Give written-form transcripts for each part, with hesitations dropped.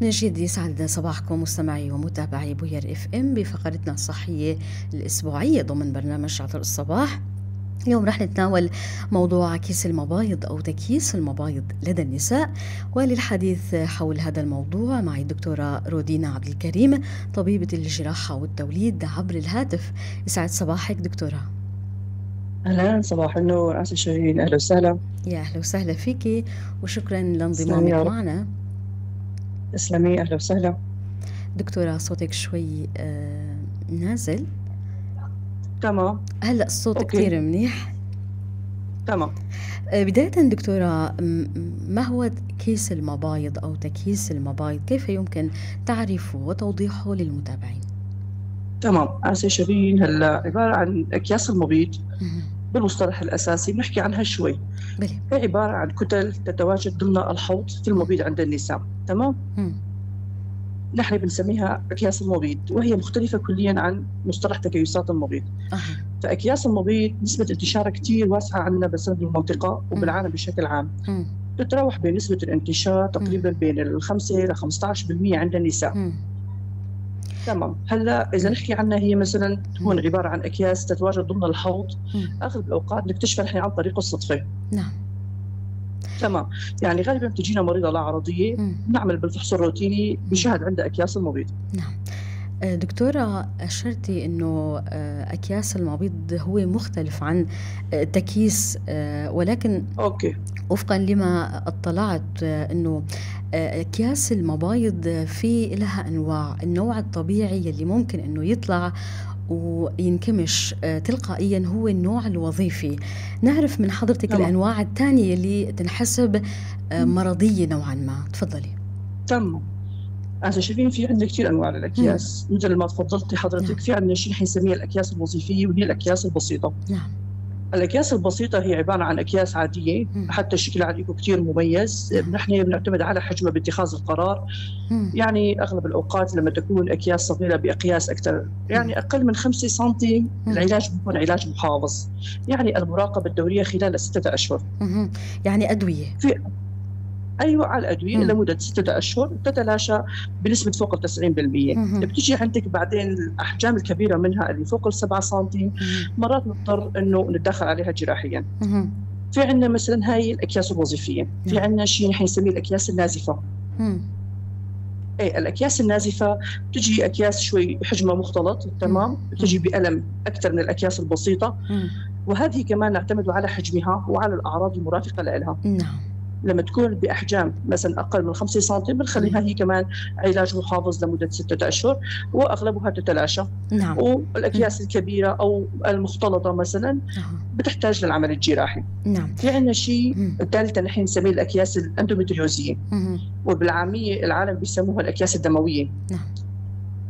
من جديد يسعد صباحكم مستمعي ومتابعي بوير اف ام بفقرتنا الصحية الأسبوعية ضمن برنامج عطر الصباح. اليوم رح نتناول موضوع كيس المبايض أو تكييس المبايض لدى النساء، وللحديث حول هذا الموضوع معي الدكتورة رودينا عبد الكريم طبيبة الجراحة والتوليد عبر الهاتف. يسعد صباحك دكتورة. أهلا، صباح النور أنسة شيرين، أهلا وسهلا. يا أهلا وسهلا فيكي وشكرا لانضمامك معنا. تسلمي، أهلا وسهلا. دكتورة صوتك شوي نازل. تمام، هلا الصوت كثير منيح. تمام. بداية دكتورة، ما هو كيس المبايض أو تكييس المبايض؟ كيف يمكن تعريفه وتوضيحه للمتابعين؟ تمام أنسة شيرين، هلا عبارة عن أكياس المبيض بالمصطلح الأساسي بنحكي عنها شوي. هي عبارة عن كتل تتواجد ضمن الحوض في المبيض عند النساء. تمام؟ نحن بنسميها أكياس المبيض، وهي مختلفة كليا عن مصطلح تكيسات المبيض. فأكياس المبيض نسبة انتشارها كثير واسعة عندنا بس بالمنطقة وبالعالم بشكل عام. تتراوح بين نسبة الانتشار تقريبا بين 5 إلى 15% عند النساء. تمام. هلا اذا نحكي عنها هي مثلا تكون عبارة عن اكياس تتواجد ضمن الحوض. اغلب الاوقات نكتشفها نحن عن طريق الصدفة. نعم. تمام، يعني غالبا بتجينا مريضه لا عرضية، نعمل بالفحص الروتيني بشهد عندها اكياس المبيض. نعم. دكتورة، أشرتي أنه أكياس المبيض هو مختلف عن التكييس، ولكن okay وفقا لما اطلعت أنه أكياس المبايض في لها أنواع. النوع الطبيعي اللي ممكن أنه يطلع وينكمش تلقائيا هو النوع الوظيفي. نعرف من حضرتك الأنواع الثانية اللي تنحسب مرضية نوعا ما. تفضلي. تمام. أنت شايفين في عندنا كثير أنواع للأكياس. مثل ما تفضلتي حضرتك. في عندنا شيء نحن نسميه الأكياس الوظيفية، وهي الأكياس البسيطة. نعم. الأكياس البسيطة هي عبارة عن أكياس عادية، حتى شكلها على الإيكو كثير مميز. نحن بنعتمد على حجمها باتخاذ القرار. يعني أغلب الأوقات لما تكون أكياس صغيرة بأقياس أكثر، يعني أقل من 5 سنتي، العلاج بيكون علاج محافظ، يعني المراقبة الدورية خلال 6 أشهر. يعني أدوية. أيوة، على الأدوية لمدة 6 أشهر تتلاشى بنسبة فوق 90%. بتيجي عندك بعدين الأحجام الكبيرة منها اللي فوق 7 سنتي، مرات نضطر إنه نتدخل عليها جراحيا. في عندنا مثلا هاي الأكياس الوظيفية. في عندنا شيء نحن نسميه الأكياس النازفة. إيه، الأكياس النازفة بتجي أكياس شوي حجمها مختلط. تمام. بتجي بألم أكثر من الأكياس البسيطة. وهذه كمان نعتمد على حجمها وعلى الأعراض المرافقة لها. نعم. لما تكون بأحجام مثلا أقل من 5 سنتي بنخليها هي كمان علاج محافظ لمدة 6 أشهر، وأغلبها تتلاشى. نعم. والأكياس الكبيرة أو المختلطة مثلا بتحتاج للعمل الجراحي. نعم. في عندنا شيء ثالث نحن نسميه الأكياس الأندومتريوزية. وبالعامية العالم بيسموها الأكياس الدموية. نعم.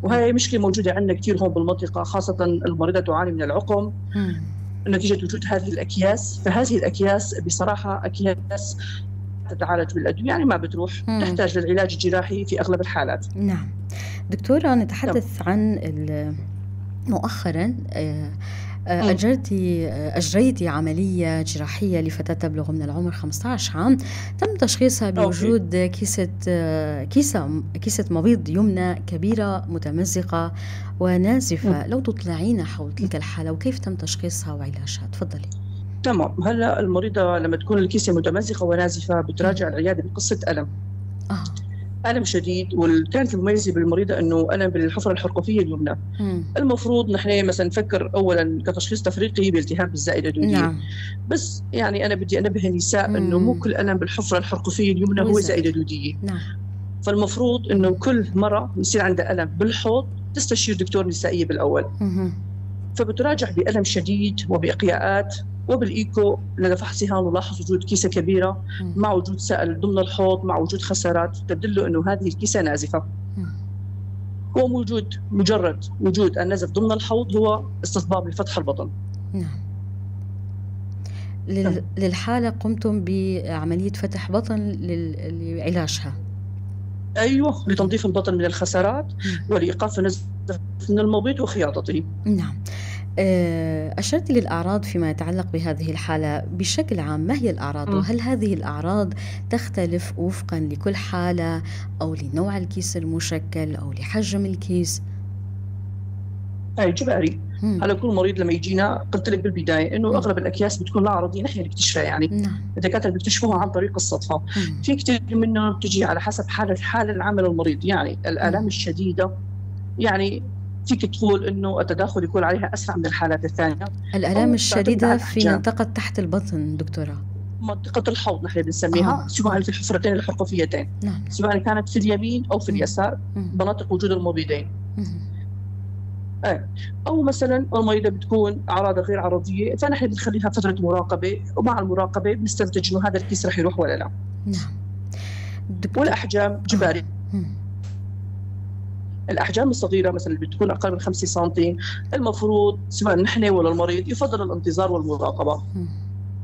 وهي مشكلة موجودة عندنا كثير هون بالمنطقة، خاصة المريضة تعاني من العقم نتيجة وجود هذه الأكياس. فهذه الأكياس بصراحة أكياس تتعالج بالأدوية، يعني ما بتروح، تحتاج للعلاج الجراحي في أغلب الحالات. نعم. دكتورة، نتحدث عن مؤخرا أجريتي عملية جراحية لفتاة تبلغ من العمر 15 عام، تم تشخيصها بوجود كيسة مبيض يمنى كبيرة متمزقة ونازفة. لو تطلعينا حول تلك الحالة وكيف تم تشخيصها وعلاجها. تفضلي. تمام. هلا المريضة لما تكون الكيسة متمزقة ونازفة بتراجع العيادة بقصة ألم. ألم شديد، وكانت المميزة بالمريضة إنه ألم بالحفرة الحرقفية اليمنى. المفروض نحن مثلا نفكر أولا كتشخيص تفريقي بالتهاب الزائدة الدودية. نعم. بس يعني أنا بدي أنبه النساء إنه مو كل ألم بالحفرة الحرقفية اليمنى هو زائدة دودية. نعم. فالمفروض إنه كل مرة يصير عندها ألم بالحوض تستشير دكتور نسائية بالأول. فبتراجع بألم شديد وبإقياءات، وبالإيكو لدى فحصها نلاحظ وجود كيسة كبيرة مع وجود سائل ضمن الحوض مع وجود خسارات تدل أنه هذه الكيسة نازفة. وموجود مجرد وجود النزف ضمن الحوض هو استطباب لفتح البطن. نعم. للحالة قمتم بعملية فتح بطن لعلاجها. أيوة، لتنظيف البطن من الخسارات ولإيقاف النزف من المبيض وخياطته. نعم. أشرت للأعراض فيما يتعلق بهذه الحالة بشكل عام، ما هي الأعراض؟ وهل هذه الأعراض تختلف وفقا لكل حالة أو لنوع الكيس المشكل أو لحجم الكيس؟ هاي جباري. هلا كل مريض لما يجينا، قلت لك بالبداية انه اغلب الاكياس بتكون لا عرضية، نحن نكتشفها يعني. الدكاترة بيكتشفوها عن طريق الصدفة. في كثير منهم بتجي على حسب حاله العامة للمريض، يعني الالام الشديدة، يعني فيك تقول انه التداخل يكون عليها اسرع من الحالات الثانية. الالام الشديدة في منطقة تحت البطن دكتورة؟ منطقة الحوض نحن بنسميها، سواء في الحفرتين الحرقفيتين، سواء كانت في اليمين او في اليسار، مناطق وجود المبيضين. او مثلا المريضة بتكون اعراضها غير عرضية، فنحن بنخليها فترة مراقبة، ومع المراقبة بنستنتج انه هذا الكيس رح يروح ولا لا. نعم. والاحجام جباري. الاحجام الصغيرة مثلا اللي بتكون اقل من 5 سم المفروض سواء نحن ولا المريض يفضل الانتظار والمراقبة.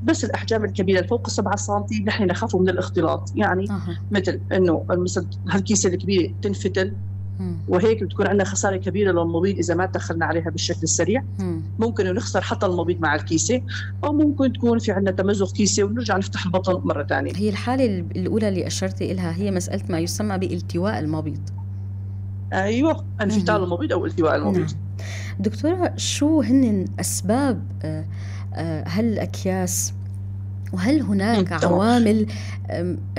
بس الاحجام الكبيرة فوق 7 سم نحن نخاف من الاختلاط، يعني مثل انه مثلا هالكيسه الكبيرة تنفتل، وهيك بتكون عندنا خسارة كبيرة للمبيض اذا ما تدخلنا عليها بالشكل السريع. ممكن نخسر حتى المبيض مع الكيسة، او ممكن تكون في عندنا تمزق كيسه ونرجع نفتح البطن مرة ثانية. هي الحالة الاولى اللي اشرتي لها هي مسالة ما يسمى بالتواء المبيض. ايوه، انفتال المبيض او التواء المبيض. نعم. دكتورة، شو هن اسباب هالاكياس، وهل هناك عوامل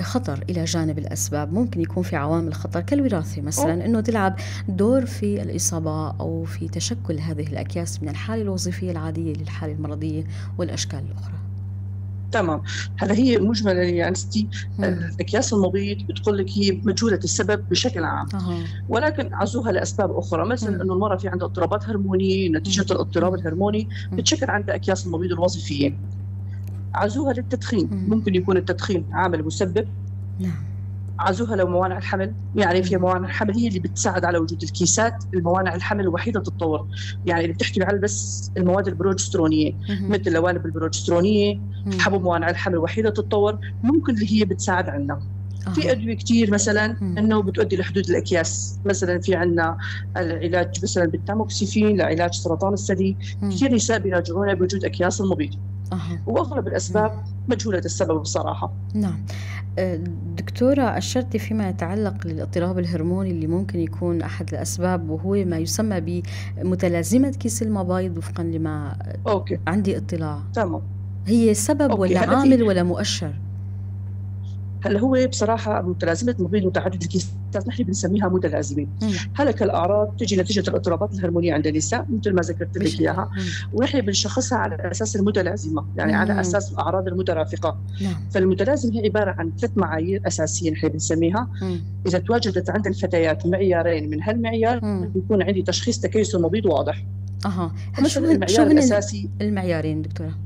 خطر إلى جانب الأسباب؟ ممكن يكون في عوامل خطر كالوراثة مثلا، أنه تلعب دور في الإصابة أو في تشكل هذه الأكياس من الحالة الوظيفية العادية للحالة المرضية والأشكال الأخرى. تمام. هلا هي مجملا يعني ستي اكياس المبيض بتقول لك هي مجهولة السبب بشكل عام، ولكن عزوها لاسباب اخرى، مثلا انه المراة في عندها اضطرابات هرمونيه، نتيجة الاضطراب الهرموني بتشكل عندها اكياس المبيض الوظيفية. عزوها للتدخين، ممكن يكون التدخين عامل مسبب. نعم. عزوها لموانع الحمل، يعني في موانع الحمل هي اللي بتساعد على وجود الكيسات، الموانع الحمل وحيدة الطور، يعني اللي بتحتوي على بس المواد البروجسترونية، مثل اللوالب البروجسترونية، حبوب موانع الحمل وحيدة الطور، ممكن اللي هي بتساعد عنا. في أدوية كثير مثلا إنه بتؤدي لحدود الأكياس، مثلا في عنا العلاج مثلا بالتاموكسيفين لعلاج سرطان الثدي، كثير نساء بيراجعونا بوجود أكياس المبيض. واغلب الاسباب مجهولة السبب بصراحة. نعم. دكتورة، اشرتي فيما يتعلق للاضطراب الهرموني اللي ممكن يكون احد الاسباب، وهو ما يسمى بمتلازمه كيس المبايض وفقا لما عندي اطلاع. تمام. هي سبب ولا عامل ولا مؤشر؟ هلا هو بصراحة متلازمة المبيض متعدد الكيسات نحن بنسميها متلازمة. هلا كالاعراض تجي نتيجة الاضطرابات الهرمونيه عند النساء مثل ما ذكرت لك اياها، ونحن بنشخصها على اساس المتلازمه، يعني على اساس الاعراض المترافقه. فالمتلازمه هي عبارة عن 3 معايير اساسية نحن بنسميها. اذا تواجدت عند الفتيات معيارين من هالمعيار بيكون عندي تشخيص تكيس المبيض واضح. مثلا المعيار الاساسي، المعيارين دكتورة؟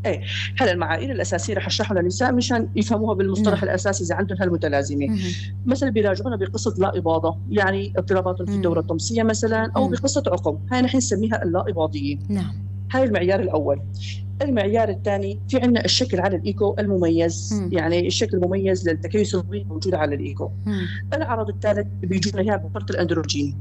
ايه، هلا المعايير الاساسية رح اشرحها للنساء مشان يفهموها بالمصطلح الاساسي اذا عندهم هالمتلازمه. مثلا بيراجعونا بقصة لا اباضه، يعني اضطرابات في الدورة الطمسيه مثلا، او بقصة عقم، هاي نحن نسميها اللا اباضيه. نعم. هاي المعيار الاول. المعيار الثاني في عندنا الشكل على الايكو المميز، يعني الشكل المميز للتكيس المبيض موجود على الايكو. العرض الثالث بيجونا اياه بفرط الاندروجين.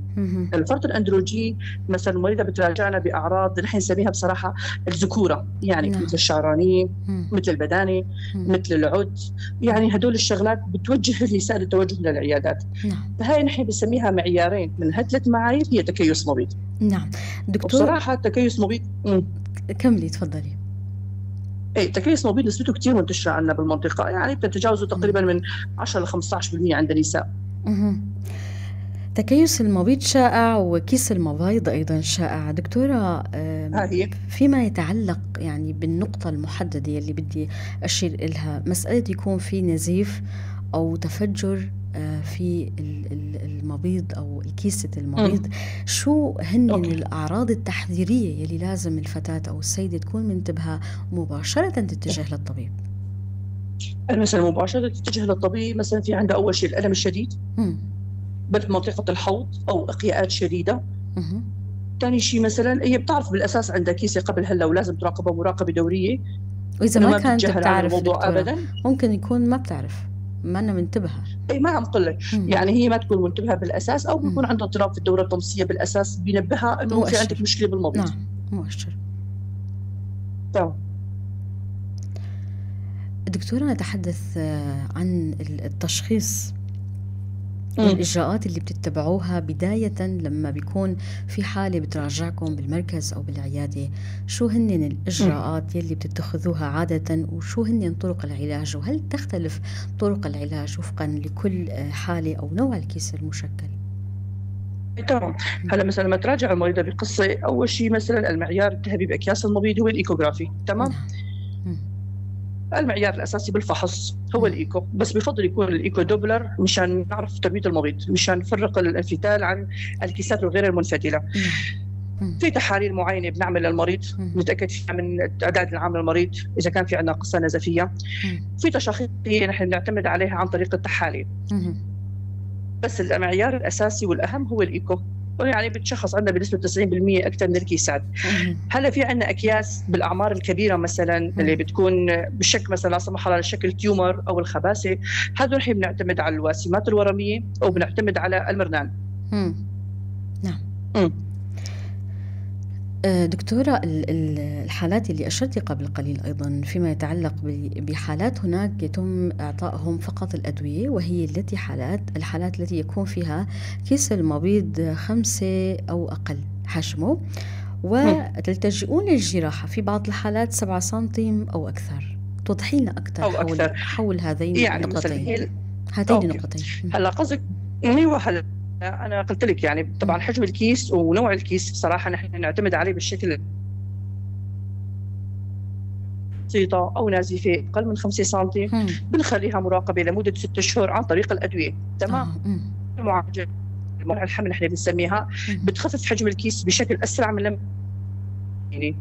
الفرط الاندروجين مثلا المريضة بتراجعنا باعراض نحن نسميها بصراحة الذكورة، يعني مثل الشعرانيه، مثل البدانة، مثل العد، يعني هدول الشغلات بتوجه النساء للتوجه للعيادات. فهي نحن بنسميها معيارين من هالثلاث معايير هي تكيس مبيض. نعم دكتور، بصراحة تكيس مبيض كملي تفضلي. ايه، تكيس مبيض نسبته كثير منتشرة عندنا بالمنطقة، يعني بتتجاوزه تقريبا من 10 ل 15% عند النساء. تكيس المبيض شائع وكيس المبايض ايضا شائع دكتورة. فيما يتعلق يعني بالنقطة المحددة اللي بدي اشير لها، مسالة يكون في نزيف او تفجر في المبيض أو الكيسة المبيض، شو هن الأعراض التحذيرية يلي لازم الفتاة أو السيدة تكون منتبهة مباشرة تتجه للطبيب؟ مثلا مباشرة تتجه للطبيب، مثلا في عندها أول شيء الألم الشديد بمنطقة الحوض أو إقياءات شديدة. ثاني شيء مثلا هي بتعرف بالأساس عندها كيسة قبل هلا ولازم تراقبها مراقبة دورية، وإذا ما كانت بتعرف أبدا ممكن يكون ما بتعرف، ما أنا منتبهة. اي ما عم قلك يعني هي ما تكون منتبهة بالأساس، أو بيكون عندها اضطراب في الدورة الطمسية بالأساس بينبهها إنه في عندك مشكلة بالمبيض. نعم. مؤشر. تمام. دكتورة، نتحدث عن التشخيص والإجراءات اللي بتتبعوها بداية لما بيكون في حالة بتراجعكم بالمركز أو بالعيادة. شو هن الإجراءات يلي بتتخذوها عادة، وشو هن طرق العلاج، وهل تختلف طرق العلاج وفقا لكل حالة أو نوع الكيس المشكل؟ تمام. هلا مثلا لما تراجع المريضة بقصة، أول شيء مثلا المعيار الذهبي بأكياس المبيض هو ال échographie. تمام. نعم. المعيار الاساسي بالفحص هو الايكو، بس بفضل يكون ال écho Doppler مشان نعرف تبييض المبيض، مشان نفرق الانفتال عن الكيسات الغير المنفتله. في تحاليل معينة بنعمل للمريض نتاكد فيها من التعداد العام للمريض اذا كان في عندنا قصة نزفيه. في تشخيص نحن بنعتمد عليها عن طريق التحاليل. بس المعيار الاساسي والاهم هو الايكو، يعني بتشخص عندنا بنسبة 90% اكثر من الكيسات. هلا في عندنا اكياس بالاعمار الكبيرة مثلا اللي بتكون بالشك مثلا لا سمح الله شكل tumor او الخباثه، هذول نحن بنعتمد على الواسمات الورميه او بنعتمد على المرنان. نعم. دكتورة، الحالات اللي أشرتي قبل قليل أيضا فيما يتعلق بحالات هناك يتم إعطائهم فقط الأدوية، وهي التي الحالات التي يكون فيها كيس المبيض 5 أو أقل حجمه، وتلتجئون للجراحة في بعض الحالات 7 سنتيم أو أكثر. توضحي لنا أكثر أو أكثر حول هذين يعني النقطتين. هاتين النقطتين. هلا قصدك ايوه، هلا أنا قلت لك يعني طبعا حجم الكيس ونوع الكيس صراحة نحن نعتمد عليه بالشكل بسيطة أو نازفة أقل من 5 سنتي بنخليها مراقبة لمدة 6 أشهر عن طريق الأدوية. تمام. المعالجة منع الحمل نحن بنسميها، بتخفف حجم الكيس بشكل أسرع من لما يعني،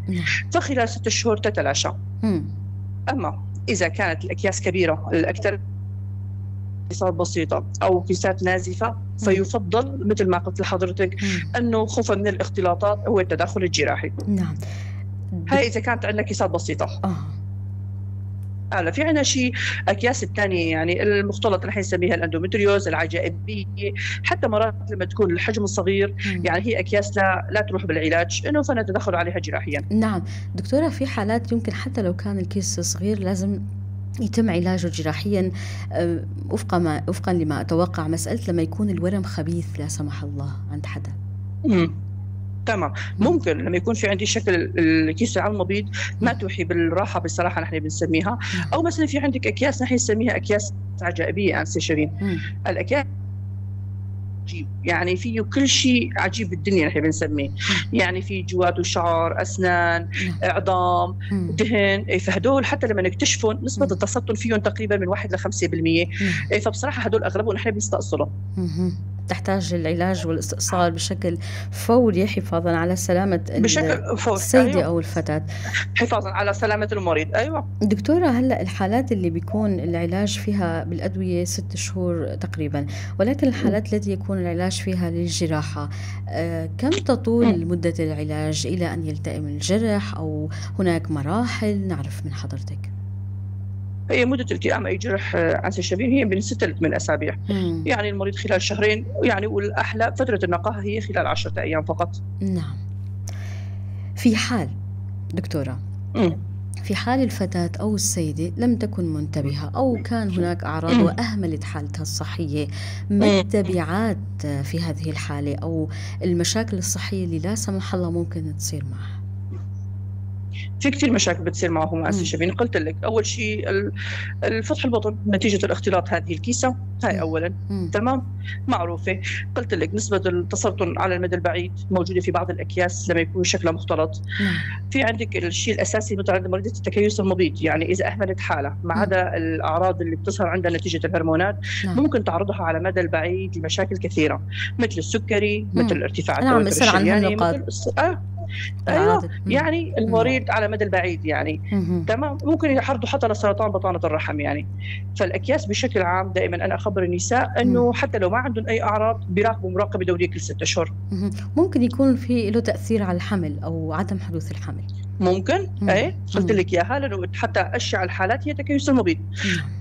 فخلال 6 أشهر تتلاشى. أما إذا كانت الأكياس كبيرة الأكثر كيسات بسيطة أو كيسات نازفة، فيفضل مثل ما قلت لحضرتك أنه خوفا من الاختلاطات هو التدخل الجراحي. نعم. هاي إذا كانت عندنا كيسات بسيطة. هلا في عندنا شيء أكياس الثانية يعني المختلط نحن نسميها ال endometriosis العجائبية، حتى مرات لما تكون الحجم الصغير يعني هي أكياس لا تروح بالعلاج، إنه فنتدخل عليها جراحيا. نعم دكتورة، في حالات يمكن حتى لو كان الكيس صغير لازم يتم علاجه جراحيا وفقا لما أتوقع مسألة لما يكون الورم خبيث لا سمح الله عند حدا. تمام. ممكن لما يكون في عندي شكل الكيس على المبيض ما توحي بالراحة بصراحة نحن بنسميها، أو مثلا في عندك أكياس نحن نسميها أكياس عجائبية أنسة شيرين. الأكياس عجيب، يعني فيه كل شيء عجيب بالدنيا نحن بنسميه، يعني في جواته شعر، أسنان، عظام، دهن. فهدول حتى لما نكتشفهم نسبة التسرطن فيهم تقريبا من 1 ل 5%. فبصراحة هدول أغلبهم نحن بنستأصلهم. تحتاج للعلاج والاستئصال بشكل فوري حفاظا على سلامة السيدة. أيوة. أو الفتاة، حفاظا على سلامة المريض. أيوة دكتورة، هلأ الحالات اللي بيكون العلاج فيها بالأدوية 6 شهور تقريبا، ولكن الحالات التي يكون العلاج فيها للجراحة كم تطول مدة العلاج إلى أن يلتئم الجرح، أو هناك مراحل نعرف من حضرتك؟ هي مدة التئام أي جرح أنسة شيرين هي من 6 ل 8 أسابيع. يعني المريض خلال شهرين، يعني والأحلى فترة النقاهة هي خلال 10 أيام فقط. نعم. في حال دكتورة، في حال الفتاة أو السيدة لم تكن منتبهة أو كان هناك أعراض وأهملت حالتها الصحية، ما التبعات في هذه الحالة أو المشاكل الصحية اللي لا سمح الله ممكن تصير معها؟ في كثير مشاكل بتصير معهم أنسة شيرين. قلت لك أول شيء الفتح البطن نتيجة الاختلاط هذه الكيسة، هاي أولا. تمام، معروفة. قلت لك نسبة التسرطن على المدى البعيد موجودة في بعض الأكياس لما يكون شكلها مختلط. في عندك الشيء الأساسي مثل عند مريضة التكيس المبيض، يعني إذا أهملت حالها ما عدا الأعراض اللي بتظهر عندها نتيجة الهرمونات، ممكن تعرضها على المدى البعيد لمشاكل كثيرة مثل السكري، مثل ارتفاع التوتر الشرياني، مثل ايوه يعني المريض على المدى البعيد يعني. تمام، ممكن يعرضوا حتى لسرطان بطانه الرحم يعني. فالاكياس بشكل عام دائما انا اخبر النساء انه حتى لو ما عندهم اي اعراض بيراقبوا مراقبة دورية كل 6 اشهر. ممكن يكون في له تاثير على الحمل او عدم حدوث الحمل. ممكن. اي قلت لك اياها، لانه حتى اشيع الحالات هي تكيس المبيض.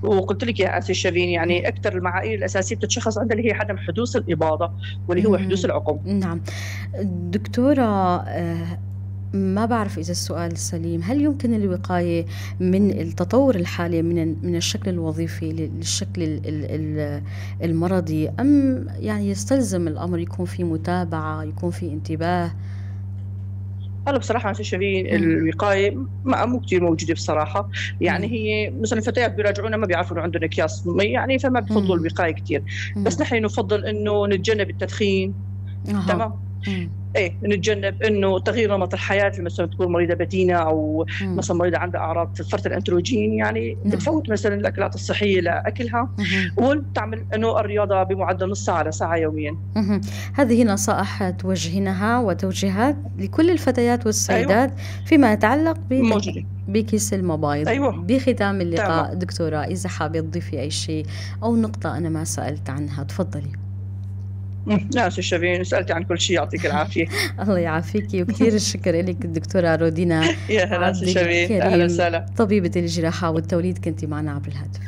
وقلت لك يا أنسة شيرين يعني اكثر المعايير الاساسية بتتشخص عندها اللي هي عدم حدوث الاباضة واللي هو حدوث العقم. نعم دكتورة، ما بعرف إذا السؤال سليم، هل يمكن الوقاية من التطور الحالي من الشكل الوظيفي للشكل المرضي، أم يعني يستلزم الأمر يكون في متابعة، يكون في انتباه؟ هلا بصراحة أستاذ شيرين الوقاية ما مو كثير موجودة بصراحة، يعني هي مثلا الفتيات بيراجعونا ما بيعرفوا إنه عندهم أكياس، يعني فما بفضلوا الوقاية كثير، بس نحن نفضل إنه نتجنب التدخين. تمام. ايه نتجنب انه تغيير نمط الحياة، مثلا تكون مريضه بتينه او مثلا مريضه عندها اعراض فرط الانتروجين، يعني بتفوت مثلا الاكلات الصحية لاكلها، وتعمل انه الرياضة بمعدل نص ساعة لساعة يوميا. هذه نصائح توجهينها وتوجيهات لكل الفتيات والسيدات. أيوة. فيما يتعلق بكيس المبايض. أيوة. بختام اللقاء. تمام. دكتورة، اذا حابة تضيفي اي شيء او نقطة انا ما سالت عنها تفضلي. لا ست شيرين، سألتي عن كل شيء، يعطيك العافية. الله يعافيكي، وكثير الشكر لك الدكتورة رودينا يا هلا ست شيرين، أهلا وسهلا، طبيبة الجراحة والتوليد، كنت معنا عبر الهاتف.